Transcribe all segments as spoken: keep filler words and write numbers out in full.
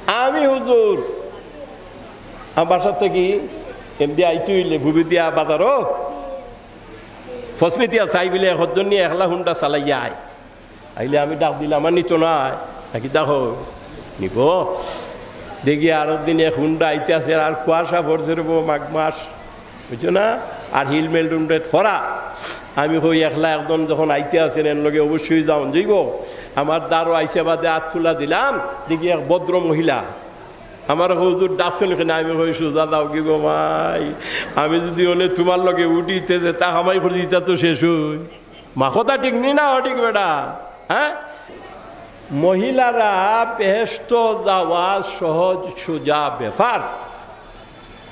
আমি হুজুর, আমার বাসা থাকি এমনি আইতে অইলে ভুবিদিয়া বাজারো ফসমিতিয়া সাইবিলে হদ্দনিয়া একলা হুন্ডা চালাইয়া আয়। আইলে আমি ডাক দিলাম, "আর নিত না?" নাকি দেখো, নিব। দেখি আরো দিন এক হুন্ডা আইতে আছে, আর কুয়াশা পড়ছে রে বো, মাঘ মাস, বুঝছো না? আর হেলমেট উন্ডেট ফরা। আমি কই, "একলা একজন যখন আইতে আছেন, এর লগে অবশ্যই যাওন যাইব।" আমার দারো আইসে বাদে আত তুলা দিলাম, দেখি এক ভদ্র মহিলা। আমার হুজুর ডাকছেন কেনে? আমি কই, "সোজা দাও কি গো মাই, আমি যদি অনে তোমার লগে উঠিতে যে তা হামাই করি দিতা তো শেষ হই।" মা, কথা ঠিক নি না অঠিক বেটা? হ্যাঁ, মহিলারা বেহেস্ত যাওয়া সহজ সোজা ব্যাপার।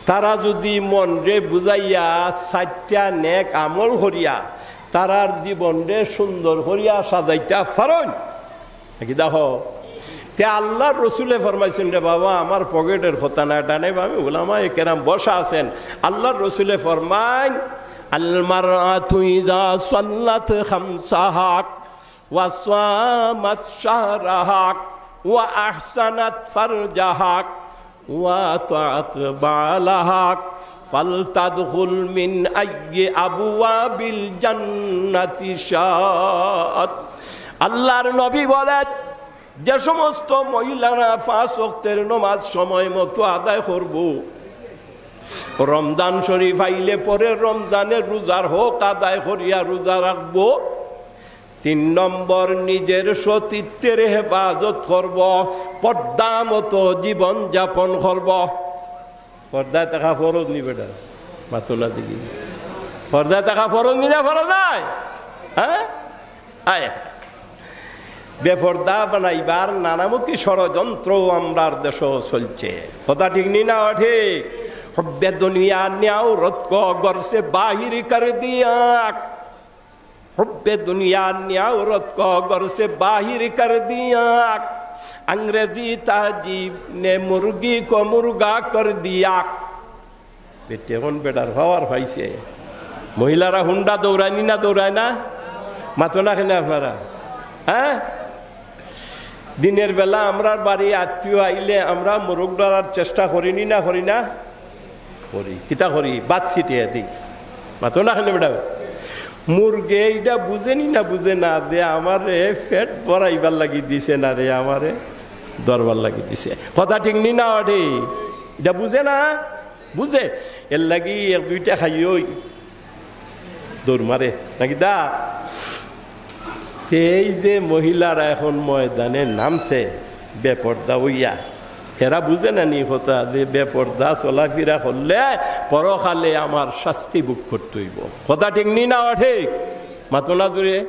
তারা যদি মনরে বুঝাইয়া চাইরটা নেক আমল করিয়া তারার জীবনরে সুন্দর করিয়া সাজাইতা পারইন, নাকি দেখো, তে আল্লাহর রসুলে ফরমাইছেন, রে বাবা, আমার পকেটের কথা না, এটা নেই, আমি উলামায়ে কেরাম বসা আছেন। আল্লাহর রসুলে ফরমাইন, "আল মারআতু ইজা সাল্লাত খামসাহা ওয়া সামাত শাহরাহা ওয়া আহসানাত ফারজাহা ওয়া আতাআত বালাহা ফালতাদখুল মিন আইয়ি আবওয়াবিল জান্নাতি শাআত।" আল্লাহর নবী বলেন, যে সমস্ত মহিলারা পাঁচ ওয়াক্তের নমাজ সময় মতো আদায় করব, রমজান শরীফ আইলে পরে রমজানের রোজার হক আদায় করিয়া রোজা রাখবো, তিন নম্বর নিজের সতীত্বের হেফাজত করব, পর্দা মতো জীবন যাপন করব। পর্দায় থাকা ফরজ নি বেটা? মাতো না দেখি। পর্দায় থাকা ফরজ নি না ফরজ নায়? হ্যাঁ? আয়। বেপর্দা বানাইবার নানামুখী ষড়যন্ত্র আমরার দেশো চলছে। কথা ঠিক নি না অঠিক? হুব্বে দুনিয়া নে আওরত কো ঘর সে বাহির কর দিয়া। হুব্বে দুনিয়া নে আওরত কো ঘর সে বাহির কর দিয়া। আংরেজি তাজিব নে মুরগি কো মুরগা কর দিয়া। বেটি এখন বেটার পাওয়ার পাইছে। মহিলারা হুন্ডা দৌড়ায় নি না, দৌড়ায় না? মাতো না কেনে আপনারা? হ্যাঁ, দিনের বেলা আমরার বাড়ি আত্মীয় আইলে আমরা মোরগ ধরার চেষ্টা করি নি না, করি না? করি। কিতা করি? ভাত ছিটিয়ে দিই। মাতো না কেনে বেটা? মুরগে ইটা বুঝে নি না, বুঝে না যে আমারে পেট ভরাইবার লাগি দিছে না রে, আমারে ধরবার লাগি দিছে। কথা ঠিক নি না অঠিক? ইটা বুঝে না, বুঝে? এর লাগি এক দুইটা খাইওই দৌড় মারে, নাকি দা? তে এই যে মহিলারা এখন ময়দানে নামছে বেপর্দা হইয়া, এরা বুঝে না নি কথা যে বেপর্দা চলাফেরা করলে পরকালে আমার শাস্তি ভোগ করতে হইব। কথা ঠিক নি না অঠিক? মাতো না জুড়ে।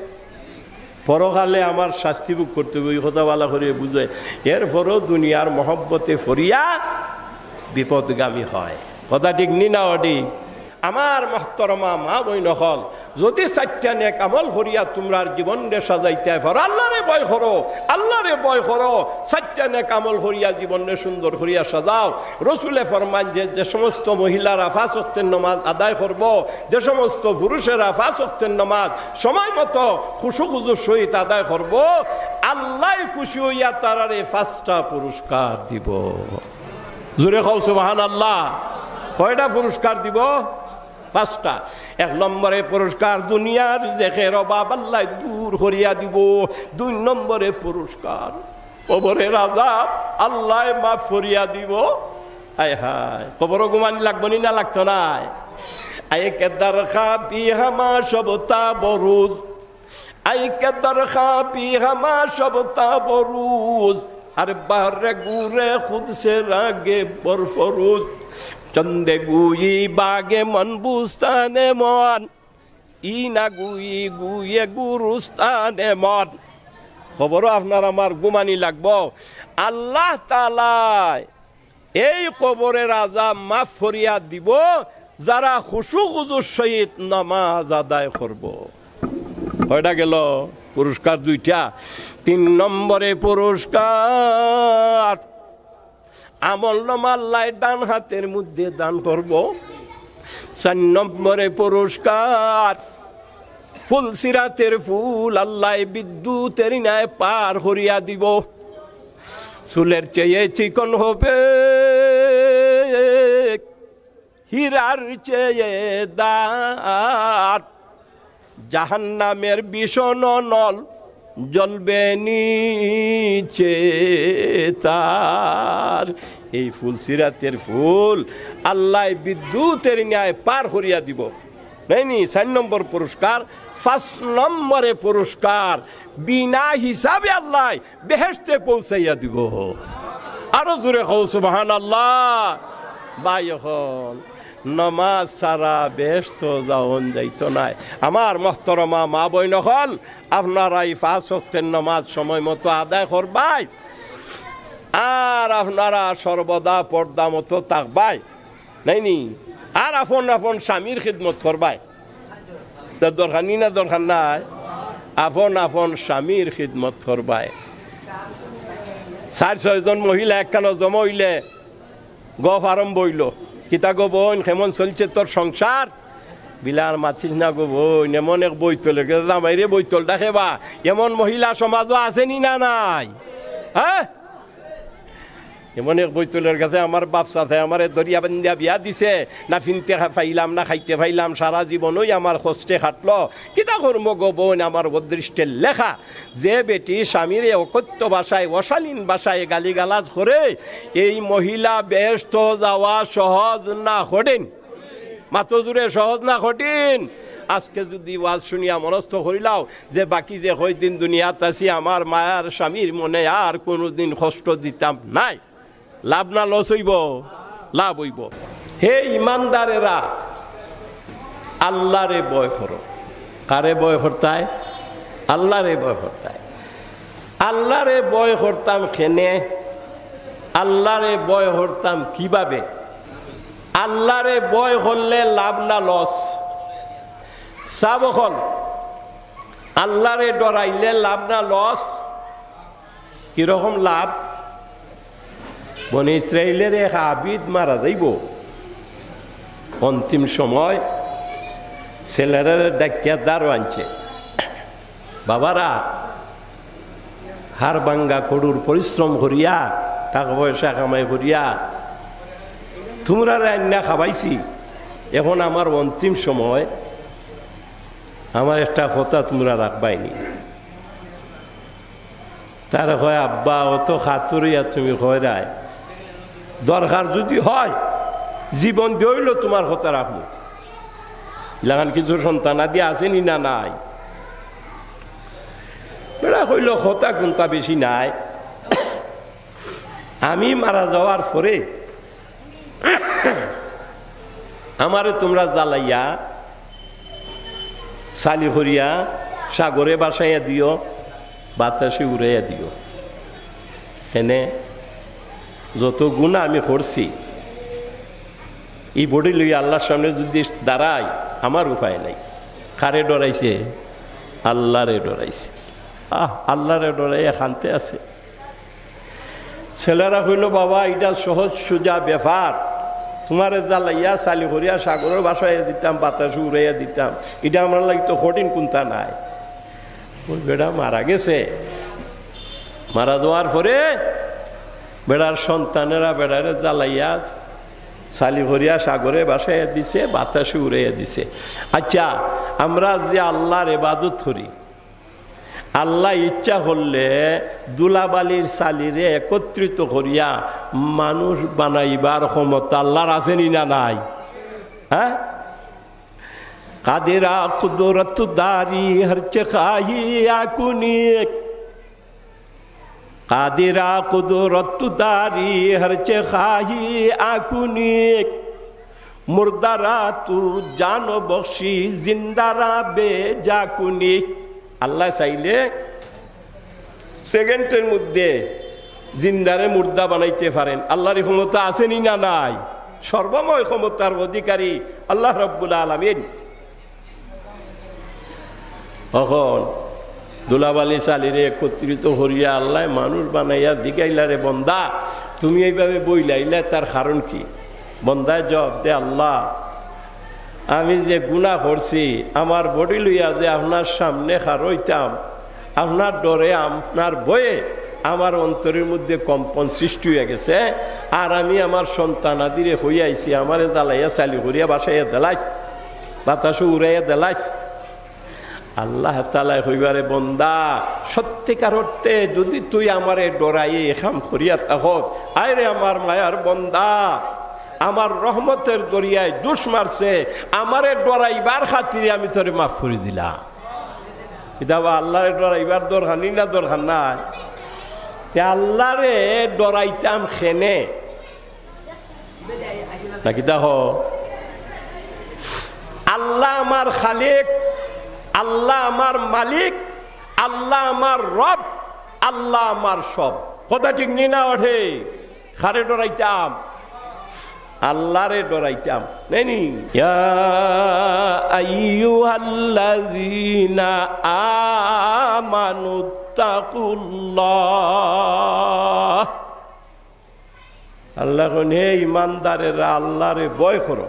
পরকালে আমার শাস্তি ভোগ করতে হইব, এই কথা ভালা করিয়া বুঝে। এরপরও দুনিয়ার মহব্বতে ফরিয়া বিপদগামী হয়। কথা ঠিক নি না অঠিক? আমার মহতরমা মা বইন অকল, যদি চাইরটা নেক আমল করিয়া তুমরার জীবনরে সাজাইতায় পারো, আল্লাহরে ভয় করো, আল্লাহরে ভয় করো, চাইরটা নেক আমল করিয়া জীবনরে সুন্দর করিয়া সাজাও। রসুলে ফরমান যে, যে সমস্ত মহিলারা পাঁচ ওয়াক্তের নামাজ আদায় করব, যে সমস্ত পুরুষেরা পাঁচ ওয়াক্তের নামাজ সময় মতো খুশু খুজুর সহিত আদায় করব, আল্লাহ খুশি হইয়া তারারে পাঁচটা পুরস্কার দিব। জোরে কও সুবহানাল্লাহ। কয়টা পুরস্কার দিব? পাঁচটা। এক নম্বরে পুরস্কার দুনিয়ার রিজেকের অভাব আল্লাহ দূর করিয়া দিব। দুই নম্বরে পুরস্কার কবরের আযাব আল্লাহ মাফ করিয়া দিব। হায় হায়, কবরো ঘুমানি লাগবো নি না লাগতো নায়? আয়ে কে দরখা বি হামা সব তা বরুজ, আই কে দরখা পি হামা সব তাবরুজ, আর বারে গুরে খুদ সে রাগে বরফরুজ। চন্দে গুই বাগে মন বুস্তানে মন, ই না গুই গুয়ে গুরুস্তানে মন। কবরো আপনার আমার ঘুমানি লাগবো। আল্লাহ তাআলায় এই কবরের আযাব মাফ করিয়া দিব, যারা খুশু খুজুর সহিত নামাজ আদায় করব। কয়টা গেল? পুরস্কার দুইটা। তিন নম্বরে পুরস্কার, আমল নামা আল্লাহ ডান হাতের মধ্যে দান করব। চার নম্বরে পুরস্কার, ফুল সিরাতের ফুল আল্লাহ বিদ্যুতের ন্যায় পার করিয়া দিব। চুলের চেয়ে চিকন হবে, হীরার চেয়ে দাঁত, জাহান্নামের ভীষণ নল জ্বলবে নিচে তার। এই ফুলসিরাতের ফুল আল্লায় বিদ্যুতের ন্যায় পার করিয়া দিব। নাইনি? চাইর নম্বর পুরস্কার। পাঁচ নম্বরে পুরস্কার, বিনা হিসাবে আল্লায় বেহেশতে পৌঁছাইয়া দিব। আরো জোরে কও সুবহানাল্লাহ। ভাই অকল, নমাজ ছাড়া বেহেশত যাওন যাইতো নায়। আমার মহতরমা মা বইন অকল, আপনারা এই পাঁচ ওয়াক্তের নমাজ সময় মতো আদায় করবায়, আর আপনারা সর্বদা পর্দা মতো থাকবায়, নাইনি? আর আপন আপন স্বামীর খিদমত করবায়। তা দরকার নি না, দরকার নাই? আপন আপন স্বামীর খিদমত করবায়। চাইর ছয়জন মহিলা একখানো জমা অইলে গফ আরম্ভ অইলো, "কিতা গো বইন, কেমন চলছে তোর সংসার?" "বিলার মাতিস না গো বইন, এমন এক বইতলের গেছে জামাইরে বইতল ডাকে বা, এমন মহিলা সমাজও আছে নি না নাই?" হ্যাঁ, এমন এক বইতলের গেছে আমার বাপ চাচায় আমারে দরিয়া বান্ধিয়া বিয়া দিছে, না ফিনতে খা-, পাইলাম, না খাইতে পাইলাম, সারা জীবনই আমার কষ্টে কাটলো। কিতা করমু গো বইন, আমার অদৃষ্টের লেখা। যে বেটি স্বামীরে অকথ্য ভাষায়, অশালীন ভাষায় গালিগালাজ করে, এই মহিলা বেহেশত যাওয়া সহজ না কঠিন? মাতো জুরে, সহজ না কঠিন? আজকে যদি ওয়াজ শুনিয়া মনস্থ করিলাও যে বাকি যে কয়দিন দুনিয়াত আছি আমার মায়ার স্বামীর মনে আর কোনোদিন কষ্ট দিতাম নায়, লাভ না লস অইবো? লাভ অইবো। হে ইমানদারেরা, আল্লারে ভয় করো। কারে ভয় করতায়? আল্লারে ভয় করতায়। আল্লারে ভয় করতাম কেনে? আল্লারে ভয় করতাম কিভাবে? আল্লারে ভয় করলে লাভ না লস? সাব অকল, আল্লারে ডরাইলে লাভ না লস? কিরকম লাভ? বনি ইসরাইলের এক আবিদ মারা যাইবো। অন্তিম সময় ছেলেরারে ডাকিয়া দারো আনছে, "বাবারা, হাড় ভাঙ্গা কঠোর পরিশ্রম করিয়া, টাকা পয়সা কামাই করিয়া তুমরারে আইন্না খাবাইছি, এখন আমার অন্তিম সময়, আমার একটা কথা তুমরা রাখবায়নি।" তারা কয়, "আব্বা, অত খাতুরিয়া তুমি কইরায়, দরকার যদি হয়, জীবন দিয়াইলো তুমার কথা রাখমু।" ইলাখান কিছু সন্তানাদি আছে নি না নাই? বেটা কইলো, "কথা কুন্তা বেশি নাই, আমি মারা যাওয়ার পরে আমারে তুমরা জ্বালাইয়া, ছালি করিয়া, সাগরে ভাসাইয়া দিও, বাতাসে উড়াইয়া দিও। এনে যত গুনা আমি করছি, ই বডি লইয়া আল্লার সামনে যদি দাঁড়াই, আমার উপায় নাই।" কারে ডরাইছে? আল্লারে ডরাইছে। আহ, আল্লারে ডরাইয়া কানতে আছে। ছেলেরা কইলো, "বাবা, ইটা সহজ সোজা ব্যাপার, তুমারে জ্বালাইয়া ছালি করিয়া সাগরে ভাসাইয়া দিতাম, বাতাসে উড়াইয়া দিতাম, ইটা আমরার লাগি তো কঠিন কুন্তা নাই।" ওই বেটা মারা গেছে, মারা যাওয়ার পরে বেটার সন্তানেরা বেটারে জ্বালাইয়া ছালি করিয়া সাগরে ভাসাইয়া দিছে, বাতাসে উড়াইয়া দিছে। আচ্ছা, আমরা যে আল্লার ইবাদত করি, আল্লায় ইচ্ছা করলে ধুলাবালির ছালিরে একত্রিত করিয়া মানুষ বানাইবার ক্ষমতা আল্লার আছে নি না নাই? হ্যাঁ? "কাদেরা কুদরত দারি হরচে খাহি আকুনি।" কাদিরা কুদরত দারি হরচে খাহি আকুনি, মুর্দারা তু জানো বখশি, জিন্দারা বে জাকুনি। আল্লায় চাইলে সেকেন্ডের মধ্যে জিন্দারে মুর্দা বানাইতে পারেন। আল্লার ই ক্ষমতা আছে নি না নাই? সর্বময় ক্ষমতার অধিকারী আল্লাহ রাব্বুল আলামিন। অখন ধুলাবালি ছালিরে একত্রিত করিয়া আল্লায় মানুষ বানাইয়া জিগাইলা, "রে বন্দা, তুমি এইভাবে বইলাইলা, তার কারণ কি?" বন্দায় জবাব দে, "আল্লাহ, আমি যে গুনা করছি, আমার বডি লইয়া যে আপনার সামনে খাড়ইতাম, আপনার ডরে, আপনার ভয়ে আমার অন্তরের মধ্যে কম্পন সৃষ্টি হইয়া গেছে। আর আমি আমার সন্তানাদিরে কইয়া আইছি, আমারে জ্বালাইয়া ছালি করিয়া ভাসাইয়া দিলাইছ, বাতাসো উড়াইয়া দিলাইছ। আল্লাহ তাআলায় কইবা, রে বন্দা, সত্যিকার অর্থে যদি তুই আমারে ডরাইয়া এ কাম করিয়া থাকস, আয় রে আমার মায়ার বন্দা, আমার রহমতের দরিয়ায় জোশ মারছে, আমারে ডরাইবার খাতিরে আমি তোরে মাফ করি দিলাম। ইটা বা আল্লাহরে ডরাইবার দরকার নি না দরকার নাই? তে আল্লাহরে ডরাইতাম কেনে? না কিতা হ? আল্লাহ আমার খালিক, আল্লাহ আমার মালিক, আল্লাহ আমার রব, আল্লাহ আমার সব। কথা ঠিক নি না ওঠে? কারে ডরাইতাম? আল্লাহরে ডরাইতাম। নাইনি? ইয়া আইয়ুহাল্লাযীনা আমানুত্তাকুল্লাহ। আল্লাহ কইন, হে ইমানদারেরা, আল্লাহরে ভয় করো।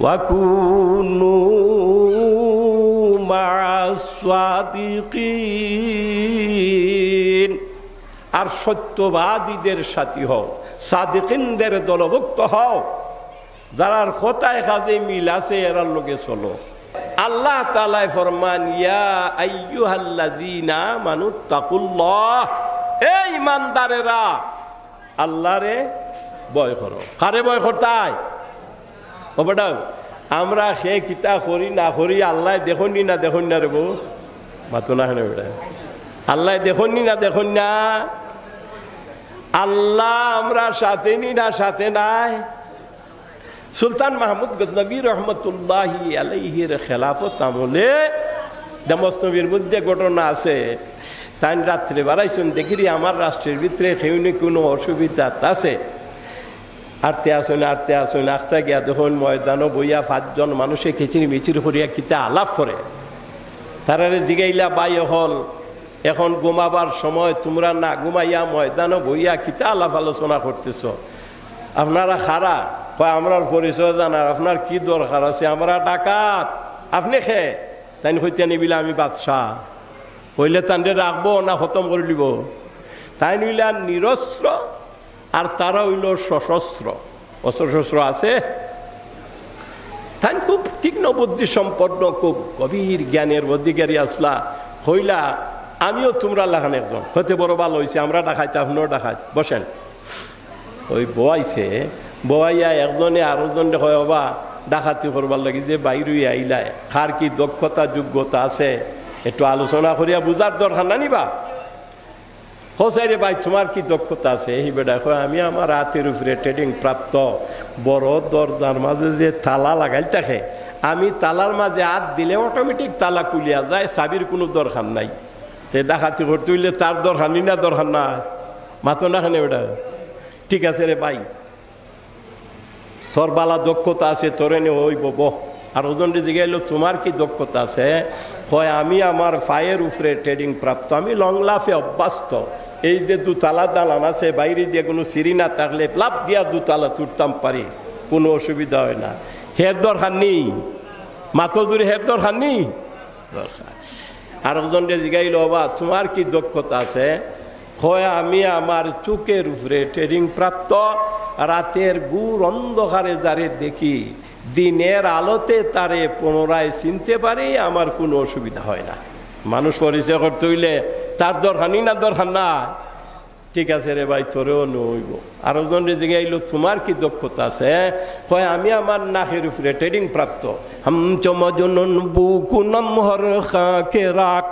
ওয়া কুনু মা'আস সাদিকিন, আর সত্যবাদীদের সাথী হও, সাদিকিনদের দলভুক্ত হও, যারার কথায় কাজে মিল আছে, এরার লগে চলো। আল্লাহ তাআলায় ফরমান, ইয়া আইয়ুহাল্লাযীনা আমানুত্তাকুল্লাহ, এ ইমানদারেরা, আল্লাহরে ভয় করো। কারে ভয় করতায়? ও বেটা, আমরা সে কিতা করি না করি, আল্লাহ দেখইন নি না দেখইন না রে বউ? মাতো না কেনে বেটা? আল্লাহ দেখইন নি না দেখইন না? আল্লাহ আমরা সাথে নি না সাথে নাই? সুলতান মাহমুদ গজনবী রহমতুল্লাহি আলাইহির খেলাফত আমলে, ইটা মসনবীর মধ্যে ঘটনা আছে, তাইন রাত্রে বারাইছইন, দেখিরি আমার রাষ্ট্রের ভিতরে কেউ নি কুনু অসুবিধাত আছে। আটতে আছইন, আটতে আছইন, আখতা গিয়া দেখইন ময়দানো বইয়া পাঁচজন মানুষে কিচির মিচির করিয়া কিতা আলাপ করে। তারারে জিগাইলা, ভাই অকল, এখন ঘুমাবার সময়, তুমরা না ঘুমাইয়া ময়দানো বইয়া কিতা আলাপ আলোচনা করতেছ? আপনারা কারা? কয়, আমরার পরিচয় জানার, আপনার কি দরকার আছে? আমরা ডাকাত, আপনে কে? তাইন কইতা নি বিলা, আমি বাদশা। কইলে তানরে রাখবো না খতম করিলিবো? তাইন অইলা নিরস্ত্র, আর তারা অইলো সশস্ত্র। অস্ত্র শস্ত্র আছে। তাইন খুব তীক্ষ্ণ বুদ্ধি সম্পন্ন, খুব গভীর জ্ঞানের অধিকারী আছলা। কইলা, আমিও তুমরার লাখান একজন, অইতে বড় ভালা অইছে, আমরা ডাকাইত, আপনেও ডাকাইত, বসেন। ওই বওয়াইছে, বওয়াইয়া একজনে আরোকজনরে কয়, ওবা, ডাকাতি করবার লাগি যে বাইর অইয়া আইলায়, কার কি দক্ষতা যোগ্যতা আছে, একটু আলোচনা করিয়া বুঝার দরকার না নি বা? কও চাই রে ভাই, তুমার কি দক্ষতা আছে? হি বেটায় কয়, আমি আমার আতের উপরে training প্রাপ্ত, বড় দরজার মাঝে যে তালা লাগাইল থাকে, আমি তালার মাঝে আত দিলে automatic তালা খুলিয়া যায়, চাবির কুনু দরকার নাই। তে ডাকাতি করতে অইলে তার দরকার নি না দরকার না? মাতো না কেনে বেটা? ঠিক আছে রে ভাই, তোর ভালা দক্ষতা আছে, তোরে নে অইবো, বহ। আরোকজনরে জিগাইলো, তুমার কি দক্ষতা আছে? কয়, আমি আমার পায়ের উপরে training প্রাপ্ত, আমি long লাফে অভ্যস্ত। এই যে দুতালা দালান আছে, বাইরে দিয়া কুনু সিঁড়ি না থাকলে লাফ দিয়া দুতালাত উঠতাম পারি, কুনু অসুবিধা অয় না। হের দরকার নি? মাতো জুরে, হের দরকার নি? দরকার। আরোকজনরে জিগাইলো, ওবা, তুমার কি দক্ষতা আছে? কয়, আমি আমার চোখের উপরে training প্রাপ্ত, রাতের ঘোর অন্ধকারে যারে দেখি, দিনের আলোতে তারে পুনরায় চিনতে পারি, আমার কুনু অসুবিধা হয় না। মানুষ পরিচয় করতে অইলে তার দরকার নি না দরকার না? ঠিক আছে রে ভাই, তোরেও নেওয়া অইবো। আরোকজনরে জিগাইলো, তুমার কি দক্ষতা আছে? কয়, আমি আমার নাকের উপরে training প্রাপ্ত। হামচো মজনুন বুকুনম হর খাকে রাখ,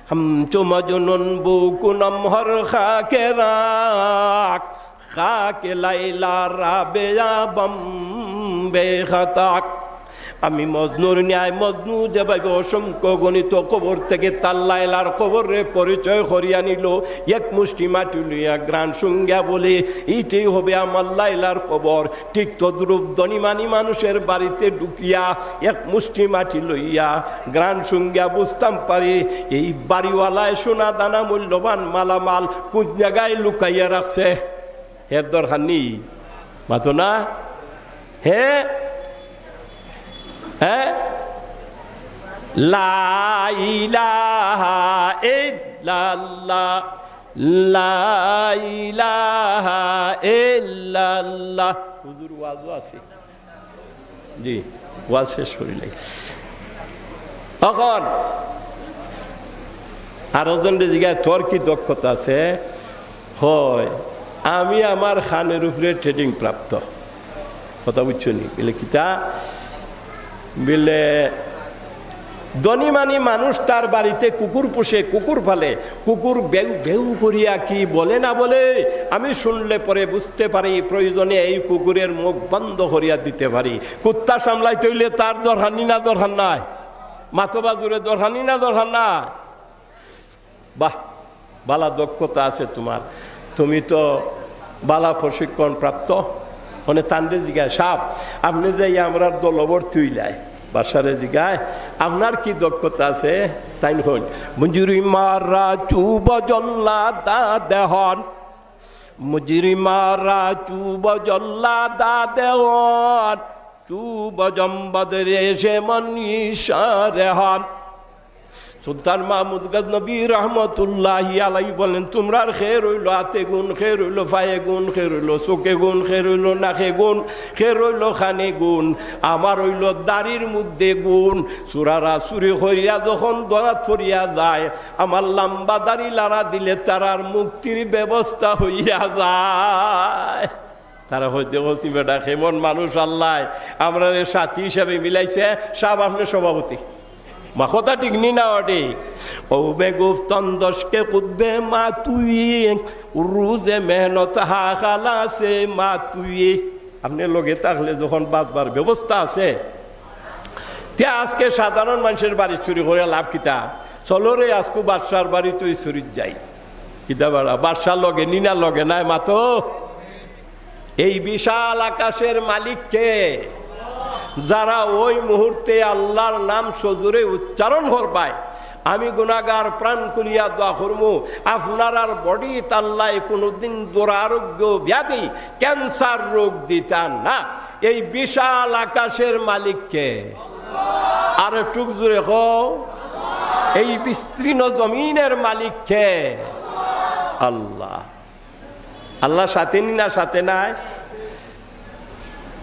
হামচো মজনুন বুকুনম হর খাকে রাখ, খাকে লাইলা রাবেয়া বম্বে খাতাক। আমি মজনুর ন্যায় মজনু যেভাবে অসংখ্য গণিত কবর থেকে তার লাইলার কবররে পরিচয় করিয়া নিল, এক মুষ্টি মাটি লইয়া ঘ্রাণ শুঙ্গিয়া বলে, "এইটাই হবে আমার লাইলার কবর।" ঠিক তদ্রূপ ধনীমানী মানুষের বাড়িতে ঢুকিয়া এক মুষ্টি মাটি লইয়া ঘ্রাণ শুঙ্গিয়া বুঝতাম পারি এই বাড়িওয়ালায় সোনা দানা মূল্যবান মালামাল কোন জাগায় লুকাইয়া রাখছে। হের দরকার নি? মাতো না? হে? হে? লা ইলাহা ইল্লাল্লাহ। লা ইলাহা ইল্লাল্লাহ। হুজুর ওয়াজও আছে। জি, ওয়াজ শেষ করিলাই। অখন আরো জনরে জিগায়, "তোর কি দক্ষতা আছে?" কয়, "আমি আমার কানের উপরে ট্রেনিং প্রাপ্ত।" কথা বুঝছো নি? বলে, "কিতা?" বলে, "ধনী মানি মানুষ তার বাড়িতে কুকুর পোষে, কুকুর পালে, কুকুর বেউ বেউ করিয়া কি বলে না বলে, আমি শুনলে পরে বুঝতে পারি, প্রয়োজনে এই কুকুরের মুখ বন্ধ করিয়া দিতে পারি।" কুত্তা সামলাইতে অইলে তার দরকার নি না দরকার নাই? মাতো বা জুরে, দরকার নি না দরকার নাই? বাহ, বালা দক্ষতা আছে তুমার, তুমি তো বালা প্রশিক্ষণ প্রাপ্ত। মানে তানরে জিগায়, "সাব, আপনে যে আমরার দলো ভর্তি অইলায়?" বাদশারে জিগায়, "আপনার কি দক্ষতা আছে?" তাইন কইন, "মুজরিমারা চুব জল্লাদা দেহন, মুজরিমারা চুব জল্লাদা দেহন, চুব জম্বদরে সে মন ইশারে হন।" সুলতান মাহমুদ গজনবী রহমতুল্লাহি আলাই বলেন, "তুমরার খের অইলো আতে গুন, খের অইলো ফায়ে গুন, খের অইলো চোখে গুন, খের অইলো নাকে গুন, খের অইলো কানে গুন, আমার অইলো দাড়ির মধ্যে গুন। চুরারা চুরি করিয়া যখন ধরা পড়িয়া যায়, আমার লম্বা দাড়ি লাড়া দিলে তারার মুক্তির ব্যবস্থা হইয়া যায়।" তারা কইতে কইছি, "বেটা, কেমন মানুষ আল্লায় আমরারে সাথী হিসাবে মিলাইছে, সাব আপনে সভাপতি।" মা কথা ঠিক নি না অটি? ও বেগুফতন দশকে কুদবে মা তুই, রুজে মেহনত হাকালাসে মা তুই। আপনে লগে থাকলে যখন বাঁচবার ব্যবস্থা আছে, তে আজকে সাধারণ মানুষের বাড়ি চুরি করে লাভ কিতা? চলো রে, আজকু বাদশার বাড়ি তুই চুরিত যাই। কিতা বেটা, বাদশা লগে নি না লগে নাই মাতো? এই বিশাল আকাশের মালিক কে? যারা ওই মুহূর্তে আল্লাহর নাম সজোরে উচ্চারণ করবায়, আমি গুনাগার প্রাণ খুলিয়া দোয়া করমু, আপনারার বডিত আল্লায় কোনোদিন দুরারোগ্য ব্যাধি, ক্যান্সার রোগ দিতা না। এই বিশাল আকাশের মালিক কে? আর একটু জোরে কও। এই বিস্তীর্ণ জমিনের মালিক কে? আল্লাহ। আল্লাহ সাথে নি না সাথে নাই?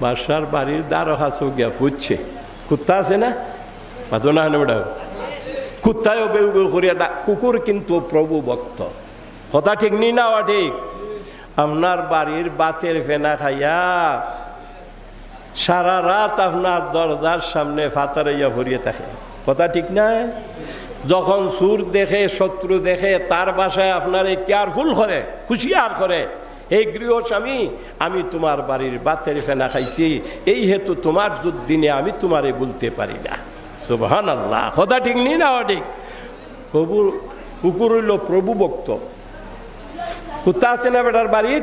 বাদশার বাড়ির দ্বারো কাছে গিয়া পুছছে, কুত্তা আছে না? মাতো না কেনে বেটা? কুত্তায় বেউ বেউ করিয়া ডাক, কুকুর কিন্তু প্রভু ভক্ত। কথা ঠিক নি না অ ঠিক? আপনার বাড়ির ভাতের ফেনা খাইয়া সারা রাত আপনার দরজার সামনে ফাতারাইয়া পড়িয়া থাকে। কথা ঠিক না? যখন চুর দেখে, শত্রু দেখে, তার ভাষায় আপনারে কেয়ারফুল করে, হুঁশিয়ার করে, "এই গৃহস্বামী, আমি তুমার বাড়ির ভাতের ফেনা খাইছি, এই হেতু তুমার দুর্দিনে আমি তুমারে ভুলতে পারি না।" সুবহানাল্লাহ। কথা ঠিক নি না অ ঠিক? কুকুর, কুকুর অইলো প্রভু ভক্ত। কুত্তা আছে না বেটার বাড়িত?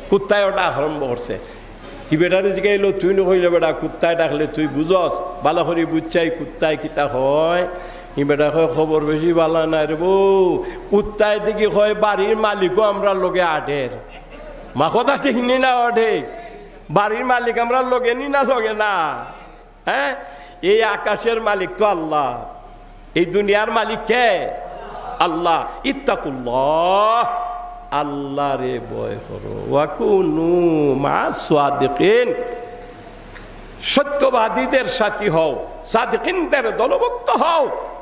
কুত্তায় ওটা আরম্ভ করছে। ই বেটারে জিগাইলো, "তুই নু কইলে বেটা, কুত্তায় ডাকলে তুই বুঝস?" বালা করি বুঝছাই কুত্তায় কিতা কয়। ই বেটা কয়, "খবর বেশি বালা নায় রে বউ।" কুত্তায় দেখি কয়, "বাড়ির মালিকও আমরার লগে আটের।" মা কথা ঠিক নি না অ ঠিক? বাড়ির মালিক আমরার লগে নি না লগে না? হ্যাঁ, এই আকাশের মালিক তো আল্লাহ, এই দুনিয়ার মালিক কে? আল্লাহ। ইত্তাকুল্লাহ, আল্লাহরে ভয় করো। ওয়াকুনু মা সাদিকিন, সত্যবাদীদের সাথী হও, সাদিকিনদের দলভুক্ত হও।